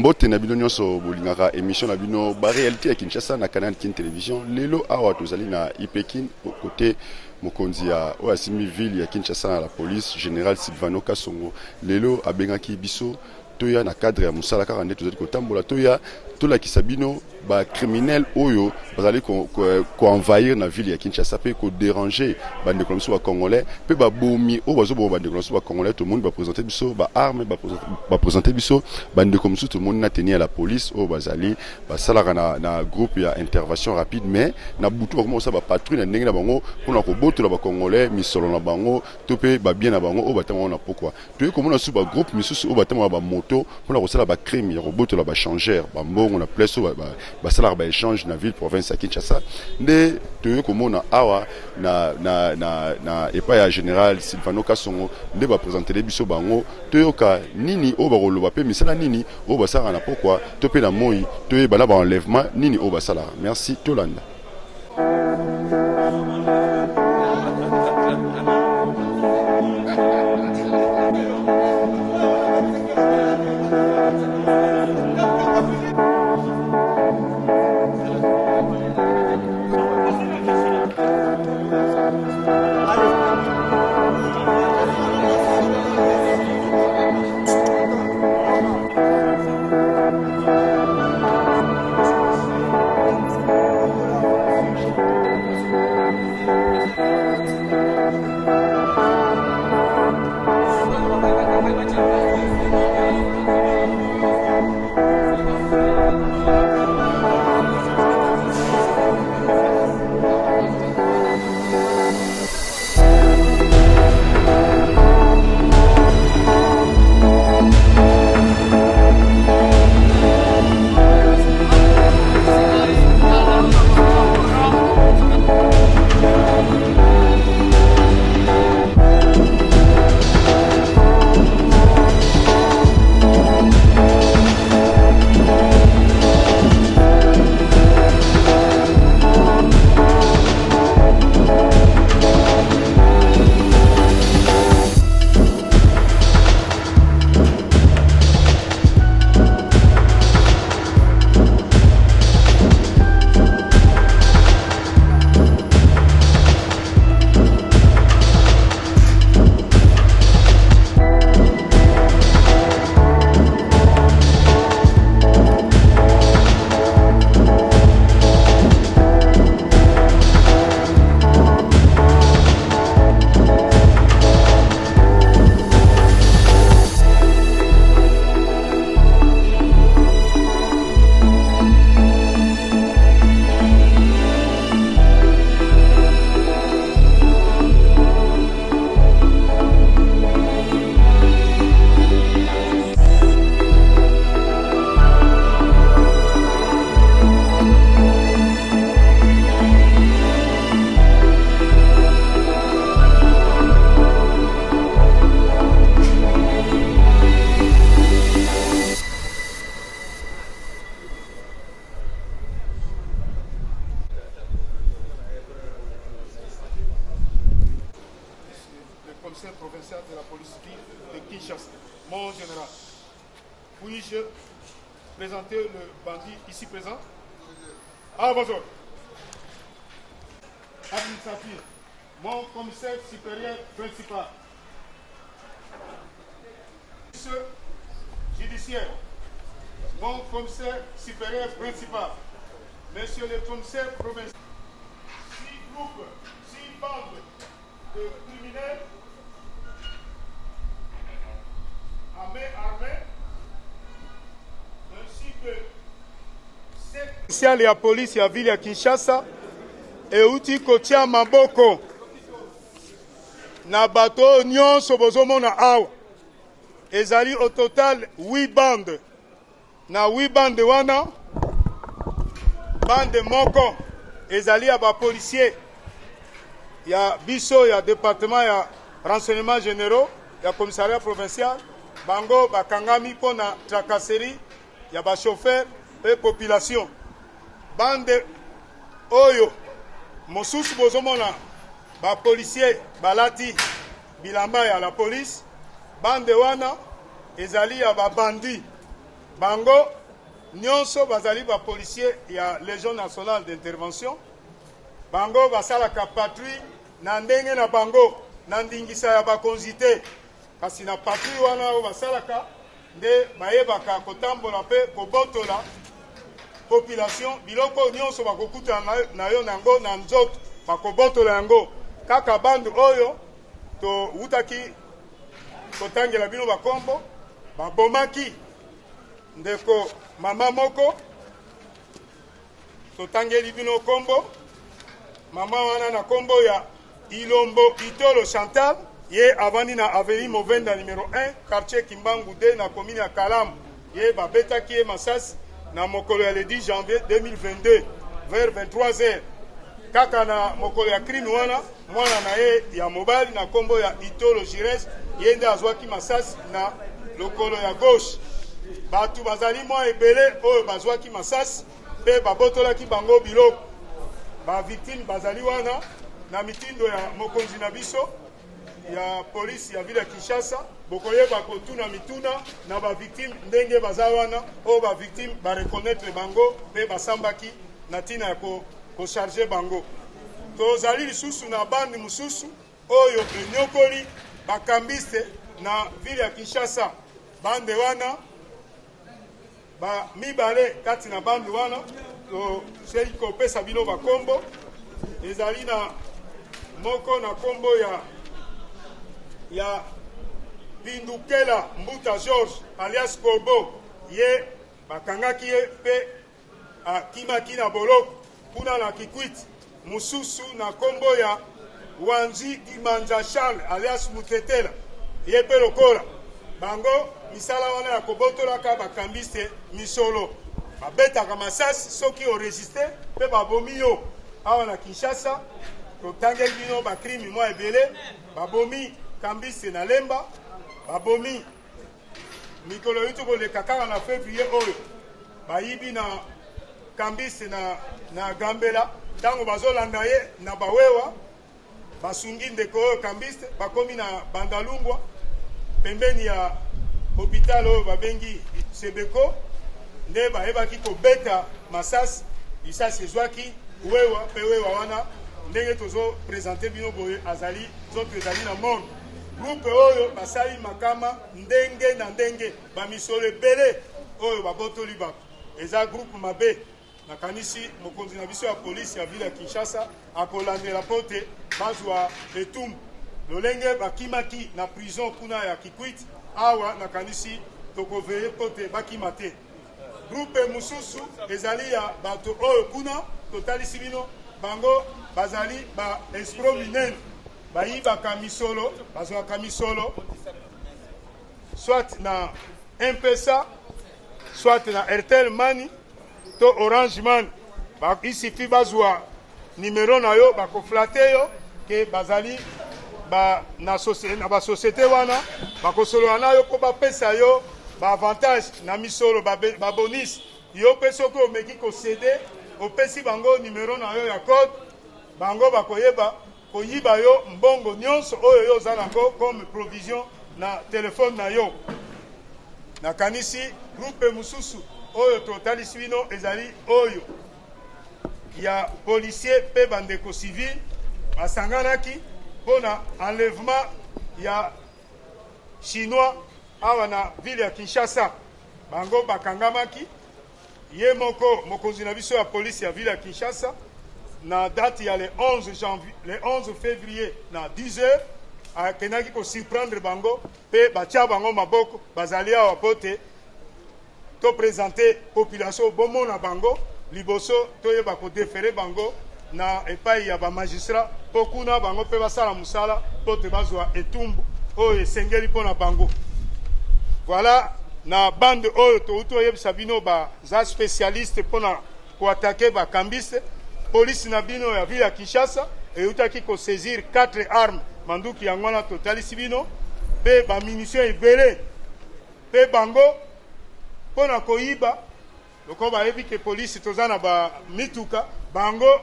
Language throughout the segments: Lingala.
Mbote na bino nyonso bolingaka émission na bino ba réalité ya Kinshasa na canal Kin Télévision. Lelo awa tozali na Ipekin côté mokonzi ya oyo asimbi ville ya Kinshasa na la police général Sylvano Kasongo. Lelo abengaki biso toya na cadre ya mosala kaka nde tozali kotambola toya tolakisa bino ba criminels oyo bazali ko, ko, ko envahir na ville ya Kinshasa pe ko déranger bandeko na biso ba congolais pe babomi oyo bazoboma bandeko na biso ba congolais. Tomoni ba présenter biso ba armes, ba présenter biso bandeko mosusu, tomoni na tenue ya la police oyo bazali basalaka na, na groupe ya intervention rapide, mais na butu bakoma kosala ba patrouille na ndenge na bango mpona kobotola ba congolais misolo na bango to mpe ba bien na bango oyo batango na pokwa. Toyei komona susu ba groupe misusu oyo batambola bamoto mpona kosala ba crime ya kobotola ba changeur bambongo na place oyo basalaka ba échange na ville province ya Kinshasa. Nde toyei komona awa na, na, na, na epai ya général Sylvano Kasongo nde bapresentele biso bango, toyoka nini oyo bakoloba mpe misala nini oyo basalaka na pokwa to mpe na moi, toyeba na ba enlèvement nini oyo basalaka. Merci, tolanda. Commissaire provincial de la police de Kinshasa. Mon général, puis-je présenter le bandit ici présent? Ah, bonjour. Administratif, mon commissaire supérieur principal. Judiciaire, mon commissaire supérieur principal. Monsieur le commissaire provincial. 6 groupes, 6 bandes de criminels à main armée, ainsi que 7 Spécial ya police ya ville ya Kinshasa euti kotia maboko na bato oyo nyonso bozomona awa. Ezali au total 8 bandes. Na 8 bandes wana, bande moko ezali ya ba policiers ya biso ya département ya renseignements généraux ya commissariat provincial, bango bakangami mpo na tracasserie ya ba chauffeur pe population. Bande oyo mosusu bozomona ba policiers balati bilamba ya la police, bande wana ezali ya ba bandits. Bango nyonso bazali ba policiers ya Legion nationale d'intervention. Bango basalaka patrouille na ndenge na bango, na ndingisa ya bakonzi te. Kasi na patrouille wana oyo basalaka nde bayebaka kotambola mpe kobotola population biloko nyonso bakokutana na yo na yango na nzoto, bakobotola yango. Kaka bande oyo towutaki kotangela bino bakombo, babomaki ndeko mama moko, totangeli bino kombo mama wana na kombo ya Ilombo Itolo Chantal, ye avandi na avenue Movenda numero 1 quartier Kimbangu 2 na commune ya Kalamu. Ye babetaki ye masasi na mokolo ya le 10 janvier 2022 vers 23h. Kaka na mokolo ya crime wana, mwana na ye ya mobali na kombo ya Itolo Gires, ye nde azwaki masasi na lokolo ya gauche. Bato bazali mwa ebele oyo bazwaki masasi mpe babotolaki bango biloko. Ba victime bazali wana na mitindo ya mokonzi na biso ya polisi ya ville ya Kinshasa. Bokoyeba kotuna mituna na ba victime ndenge baza wana, oyo ba victime ba reconnaître bango mpe basambaki na ntina ya kocharge bango. Tozali lisusu na bande mosusu oyo enyokoli bakambiste na ville ya Kinshasa. Bande wana ba mibale kati na bande wana toseli kopesa bino bakombo. Ezali na moko na kombo ya Pindukela Mbuta George alias Kobo, ye bakangaki ye mpe akimaki na boloko kuna na Kikwit. Mosusu na kombo ya Wanzi Dimanza Charles alias Mutetela, ye mpe lokola bango misala wana ya kobotolaka bakambiste misolo, babetaka masasi soki oresiste mpe babomi yo. Awa na Kinshasa totangeli bino bakrimi mwa ebele, babomi kambiste na Lemba, babomi mikolo euti koleka kaka na février oyo, bayibi na kambiste na Gambela. Ntango bazolanda ye na bawewa, basungi ndeko oyo kambiste, bakomi na Bandalungwa pembeni ya hôpital oyo babengi Sebeko, nde bayebaki kobeta masasi. Lisasi ezwaki wewa, mpe wewa wana ndenge tozo présenter bino boye azali nzoto ezali na morgue. Groupe oyo basali makama ndenge na ndenge, bamisolo ebele oyo babotoli bato, eza groupe mabe. Nakanisi mokonzi na biso ya polisi ya ville ya Kinshasa akolandela mpo te bazwa etumbu lolenge bakimaki na prison kuna ya Kikwit. Awa nakanisi tokoveye mpo te bakima te. Groupe mosusu ezali ya bato oyo kuna totalisi bino bango, bazali ba escroc minene, bayibaka misolo, bazwaka misolo soit na M-Pesa, soit na Airtel Money to Orange Money. Il suffit bazwa numero na yo, bakoflate yo ke bazali ba, na, na basociété wana, bakosolola na yo mpo bapesa yo baavantage na misolo, babonus. Yo mpe soki omeki kosede, opesi bango numero na yo ya code, bango bakoyeba koyiba yo mbongo nyonso oyo yo oza nango comme provision na telefone na yo. Nakanisi groupe mosusu oyo totalisi bino ezali oyo ya policier mpe bandeko civil basanganaki mpona enlèvement ya chinois awa na ville ya Kinshasa. Bango bakangamaki. Ye moko mokonzi na biso ya polisi ya ville ya Kinshasa na date ya le 11 janvier, le 11 février na 10h akendaki kosurprendre bango mpe batia bango maboko. Bazali awa po te to présenter population bomona bango liboso toyeba kodefere bango na epai ya bamagistrat, mpo kuna bango mpe basala mosala mpo te bazwa etumbu oyo esengeli mpo na bango. Voilà na bande oyo touti oyebisa bino baza spécialiste mpona koatake bakambiste. Polisi na bino ya ville ya Kinshasa eutaki kosaisir 4 armes, manduki yango wana totalisi bino, mpe bamunition ebele. Mpe bango mpona koyiba, loko bayebi ke polisi toza na bamituka, bango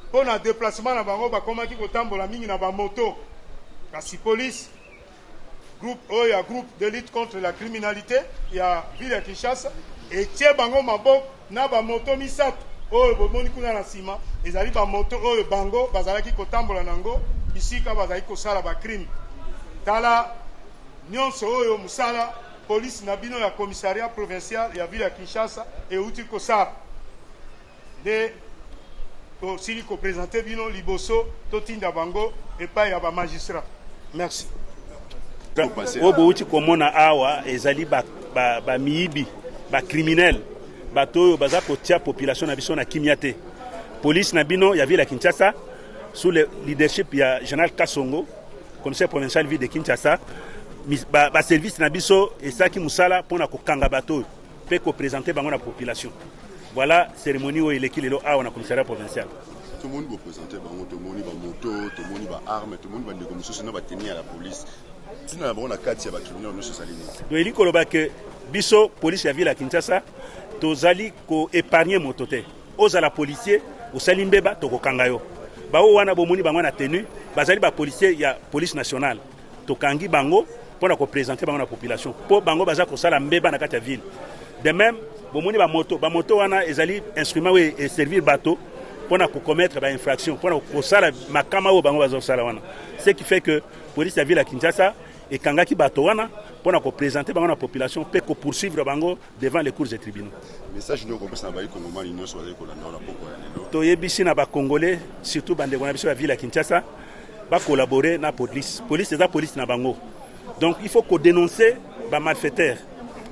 mpona déplacement na bango bakomaki kotambola mingi na bamoto. Kasi polisi Groupe oyo ya groupe de lutte contre la criminalité ya ville ya Kinshasa etie bango maboko na ba moto misato oyo bomoni kuna na nsima, ezali ba moto oyo bango bazalaki kotambola na yango bisika bazalaki kosala ba crime. Tala nyonso oyo mosala police na bino ya commissariat provincial ya ville ya Kinshasa euti kosala. Nde tosili ko presenter bino liboso totinda bango epai ya ba magistrats. Merci. Oyo bowuti komona awa ezali bamiyibi, ba, ba criminel, bato oyo baza kotia population na biso na kimia te. Police na bino ya ville ya Kinshasa sous le leadership ya General Kasongo, commissaire provincial ville de Kinshasa, ba, ba service na biso esalaki mosala mpona kokanga bato oyo mpe ko presenter bango na population. Voilà cérémonie oyo eleki lelo awa na commissariat provincial. Tomoni bo presenter bango, tomoni ba moto, tomoni ba armes, tomoni ba ndeko mosusu na ba tenue ya la police. Tina na bango na kati ya ba criminels nyonso ezali nini? Donc elingi koloba ke biso police ya ville ya Kinshasa tozali ko épargner moto te. Ozala policier, osali mbeba tokokanga yo. Baoyo wana bomoni bango na tenue, bazali ba policier ya police nationale. Tokangi bango pona ko presenter bango na population po bango baza kosala mbeba na kati ya ville. De même, bomoni ba moto, ba moto wana ezali instrument oyo e servir bato pona ko commettre ba infraction, pona kosala makama oyo bango baza kosala wana. Ce qui fait que police ya ville ya Kinshasa ekangaki bato wana pona ko presenter bango na population pe ko poursuivre bango devant les cours et tribunaux. Message nini okopesa na bayi kongomani nyonso bazali kolanda yo na pokwa ya lelo? Toyebisi na ba congolais surtout bandeko na biso ya ville ya Kinshasa ba collaborer na police. Police eza police na bango. Donc il faut ko dénoncer ba malfaiteurs,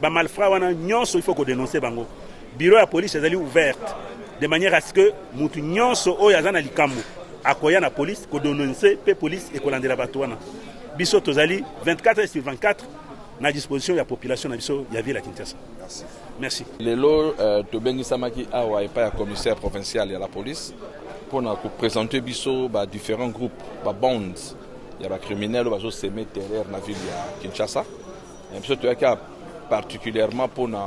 ba malfrats wana nyonso il faut ko dénoncer bango. Bureau ya police ezali ouverte de manière à ce que mutu nyonso oyo aza na likambo akoya na police ko dénoncer pe police ekolandela bato wana. Biso tozali 24 heures sur 24 na disposition ya population na biso ya ville ya Kinshasa. Merci. Merci. Lelo tobengisamaki awa epai ya commissaire provincial ya la police mpona kopresente biso ba différents groupes, ba bandes ya ba criminels oyo bazo semer terreur na ville ya Kinshasa. Biso toyaki particulièrement mpona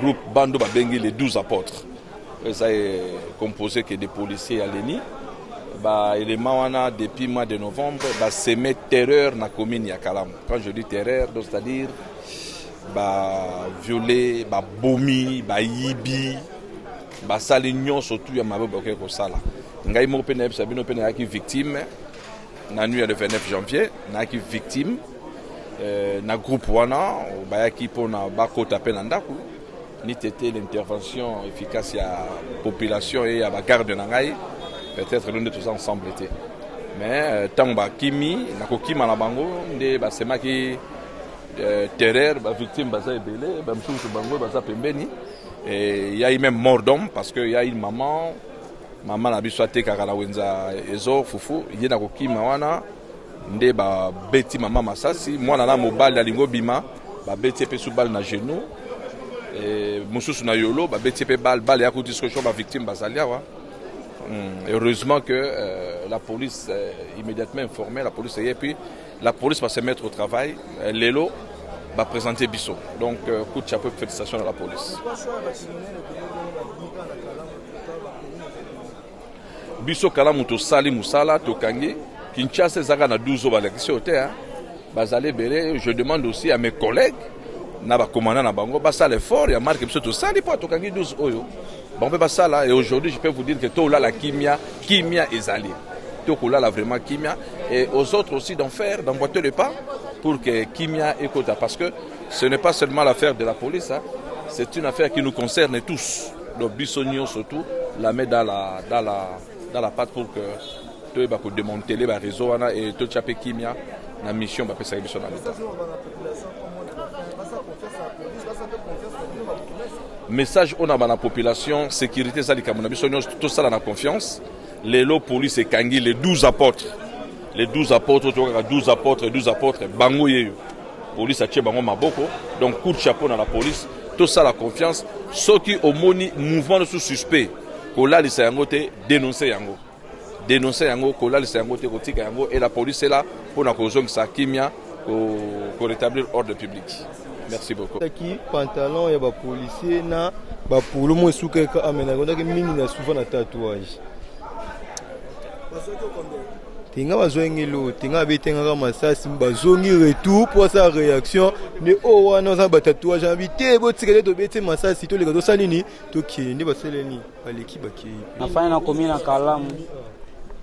groupe bande oyo babengi les 12 apôtres, oyo eza composé que des policiers ya Leni. Ba éléments wana depuis mois de novembre ba semer terreur na commune ya Kalamu. Quand je dis terreur, donc c'est-à-dire ba violer, ba bomi, ba yibi, basali nyonso tu ya mabe bakoki kosala. Ngai moko mpe nayebisa bino mpe nayaki victime na nuit ya le 29 janvier, nayaki victime na groupe wana bayaki mpona bakota mpe na ndako. Ni tete l'intervention efficace ya population et ya ba garde na ngai, peut-être nous tous ensemble te. Mais ntango bakimi na kokima na bango nde basemaki terreur, ba victime baza ebele, ba misusu bango baza pembeni. Et il y a eu même mort d'homme parce que il y a une maman, maman na biso atekaka na wenza ezo fufu, ye na kokima wana nde ba beti mama masasi, mwana na mobali alingo bima, ba beti pe sous balle na genou et mosusu na yolo, ba beti pe balle, balle ya kuti sikoyo ba victime bazali awa. Heureusement que la police immédiatement informée, la police et puis la police va se mettre au travail. Lelo va présenter biso. Donc coup de chapeau, félicitations à la police. Biso Kalamu tosali musala tokangi Kinshasa ezaka na 12 oyo balakisi oyo te, hein. Bazali ebele. Je demande aussi à mes collègues na ba commandant na bango basala effort ya marque biso tosali po tokangi 12 oyo bango mpe basala. Et aujourd'hui je peux vous dire que tolala kimia, kimia ezali, tokolala vraiment kimia, et aux autres aussi d'en faire, d'emboîter le pas pour que kimia ekota, parce que ce n'est pas seulement l'affaire de la police, hein. C'est une affaire qui nous concerne tous. Donc biso nyonso surtout la met dans la patte pour que toyeba ko démanteler ba réseau wana et totia pe kimia na mission bapesaki biso na l'État. Message oyo na bana population, sécurité eza likambo na biso nyonso, tosala na confiance. Lelo police ekangi les 12 apôtres, les 12 apôtres, tokaka 12 apôtres, 12 apôtres bango yeyo police atie bango maboko. Donc coup de chapeau na la police, tosala confiance. Soki omoni mouvement sous suspect, kolalisa yango te, dénoncer yango, dénoncer yango, kolalisa yango te, kotika yango. Et la police est là pour na kozongisa kimia, ko rétablir ordre public. Merci beaucoup. Ki pantalon ya ba policier na ba polo mo esuka eka amena kondaki mingi na souvent na tatouage. Te nga bazwaki nga eloko te, nga babeti nga kaka masasi, bazongi retour mpo asala réaction nde oyo wana oza ba tatouage na bi te botika nde tobeti masasi toleka tosala nini tokende nde basala nini baleki bakei. Nafandi na commune ya Kalamu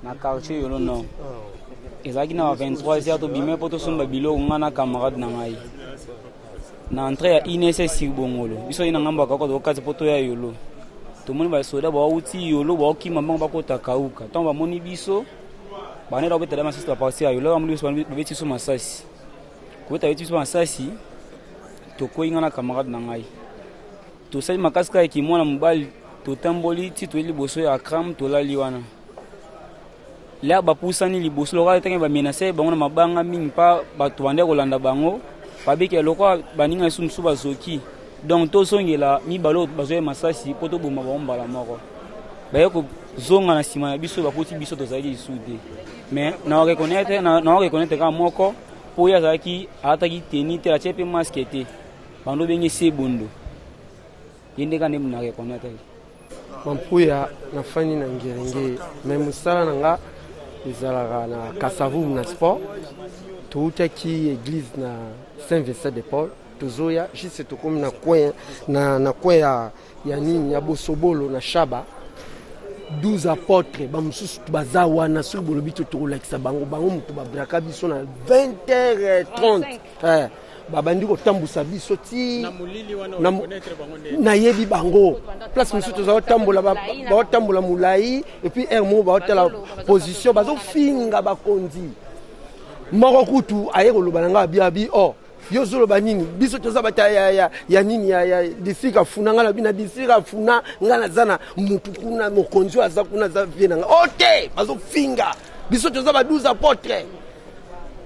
na quartier Yolo Nord. Ezalaki na ba 23 heures tobima mpo tosomba biloko nga na camarade na ngai na entrée ya INSS Bongolo. Biso ye na ngambo ya Kauka tokokati mpo toya Yolo. Tomoni basoda bawuti Yolo baokima mbango bakota Kauka. Ntango bamoni biso banela kobetela masasi ba parti ya Yolo, bamoni biso babeti biso masasi. Kobeta babeti biso masasi, tokwei nga na camarade na ngai. Tosali makasi kaka kimwana mobali, totamboli ti toyei liboso ya Akram, tolali wana. Lere bapusani liboso lokola ntango bamenase bango na mabanga mingi mpa bato bande kolanda bango babiki lokola baninga biso mosusu bazoki donc tozongela mibale oyo bazoya masasi mpo toboma bango mbala moko baye kozonga na nsima na biso bakuti biso tozalaki lisusu te mais na reconnaître na reconnaître kaka moko mpo ye azalaki alataki teni te atie mpe masque te bando obenge sebondo ye nde kaka nde na reconnaître. Mampuya nafandi na Ngerenge mais mosala na nga ezalaka na Kasavubu na sport. Toutaki église na Saint Vincent de Paul, tozoya juste tokomi na coin na, na coin ya, ya nini ya Bosobolo na Shaba 12 apôtres bamosusu baza wana soki bolobi to tokolakisa bango bango moto babraka biso na 20h30 eh. Babandi kotambusa biso ti nayebi bango place mosusu toza kotambola baotambola molai epuis heure moko baotala position bazofinga bakonzi moko kutu aye koloba na ngai abi abi o oh, yo ozoloba nini biso toza bata ya, ya, ya nini ya, ya district afuna ngai nabi na district afuna ngai naza na motu kuna mokonzi oyo aza kuna aza vie na ngai o oh, te bazofinga biso toza ba 12 apotre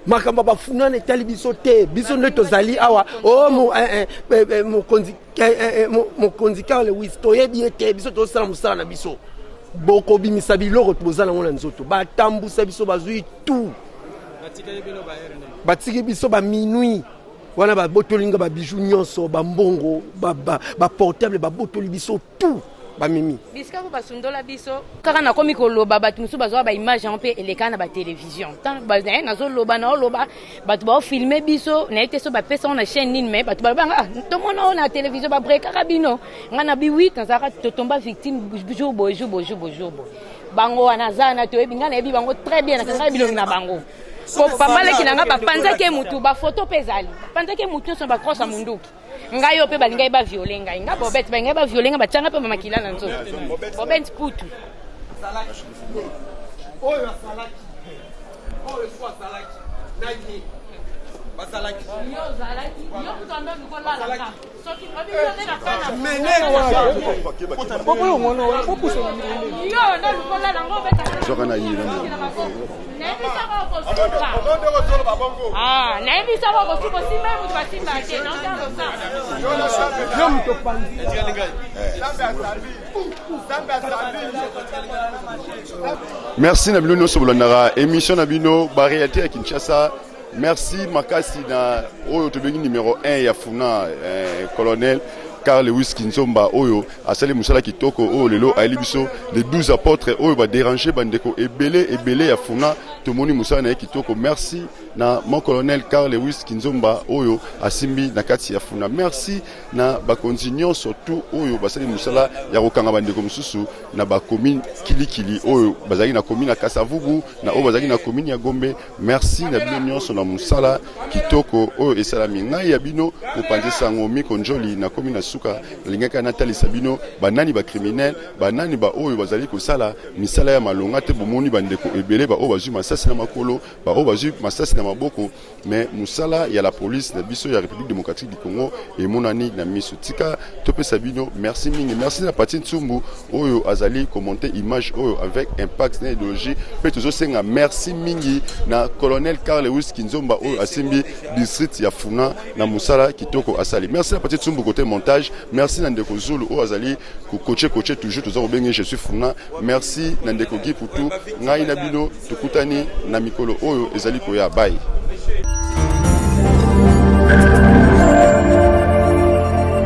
makambo ya bafunana etali biso te biso nde tozali awa o oh, eh, eh, eh, mokonzi mokonzi Carl Lewis toyebi ye te biso tozosala mosala na biso bokobimisa biloko boza nango na nzoto batambusa biso bazwi tout batiki biso ba minuit wana babotoli nga babiju nyonso bambongo baportable babotoli biso tout bamemi bisika ko basundola biso kaka nakomi koloba bato mosusu bazwa baimage yango mpe eleka na batelevizio ntango eh, nazoloba naoloba bato baofilme biso naye te so bapesa ngo na chaîne nini mai bato balobanga ah, tomona oyo na televizio babrekaka bino ngai na bi wi nazalaka totomba victime jour boye jour boye jour boye jour boye bango wana aza na toyebi ngai nayebi bango très bien nakangaki bilongi na bango papa leki na ngai bapanzaki ye motu bafoto mpe ezali bapanzaki ye motu nyonso na bacrosse ya monduki ngai yo mpe balingaki baviole ngai nga bobete balingaki baviole ngai batyanga mpe makila na nzoto bobete putu oyo asalaki oyo so asalaki na ye bazalaki Zwaka na ye nayebisa boko soki osimba ye moto basimba te yo moto panzi merci na bino nyonso bolandaka émission na bino baréalité ya kinshasa merci makasi na oyo tobengi numéro 1 ya funa eh, colonel Karl Lewis Kinzomba oyo asali mosala kitoko oyo lelo ayeli biso les 12 apôtres oyo ba déranger bandeko ebele ebele ya funa tomoni mosala na ye kitoko merci na mon colonel Karl Lewis Kinzomba oyo asimbi na kati ya funa merci na bakonzi nyonso tu oyo basali mosala ya kokanga bandeko mosusu na bacommune kilikili oyo bazalaki na commune ya Kasavubu na oyo bazalaki na commune ya Gombe Merci na bino nyonso na mosala kitoko oyo esalami. Ngai ya bino mopanzi sango Miko Njoli, nakomi na suka. Nalingaki natalisa bino banani ba criminel, banani ba oyo bazali kosala misala ya malonga te. Bomoni bandeko ebele ba oyo bazwi masasi na makolo, ba oyo bazwi masasi na maboko, mais mosala ya la police na biso ya République démocratique du Congo emonani na miso. Tika topesa bino merci mingi. Merci na Pati Ntsumbu oyo azali komonte image oyo avec impact na idéologie mpe tozosenga merci mingi na colonel Karl Lewis Kinzomba oyo asimbi district ya Funa na mosala kitoko asali. Merci na Pati Tsumbu côté montage, merci na ndeko Zulu oyo azali kocoacher coacher toujours toza kobenge je suis Funa. Merci na ndeko Guy Putu, ngai na bino tokutani na mikolo oyo ezali koya. Bye.